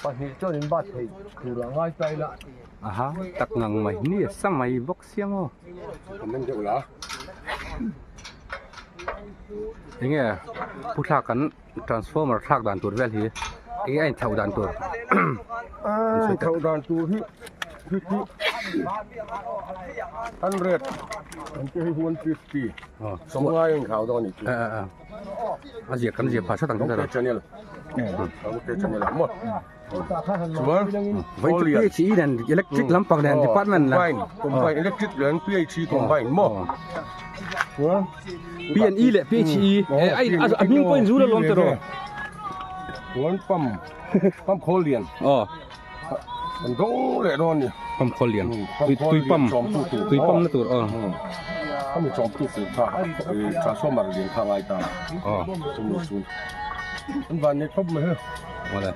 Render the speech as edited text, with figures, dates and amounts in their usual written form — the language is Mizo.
Pahnih chuan in bat thei tur a ngai ta ila. Aha, tak ngang mai ni a sa mai bawk sia maw. Comment deuh la. Enge pu thlak kan transformer thlak dan tur vel hi enge a inthlauh dan tur. A inthlauh dan tur hi hi chu 100 an tih hi 150 sawmngai a inthlau dawn a nih chu. A ziak kan ziak phah hrat ang chu ta channel te channel ah maw chuan Vawi chu PHE nen electric lampang nen department la combine combine electric nen PHE combine maw chuan P&E leh PHE ai a hming pawh in zu la lawm tawh rawh chuan pump pump khawl lian aw an dawng leh dawn ni pump khawl lian tui tui pump tui pump na tur aw khami chawm tu tur kha transformer lian kha ngai ta aw chumi chu an van nei khawp mai he awle.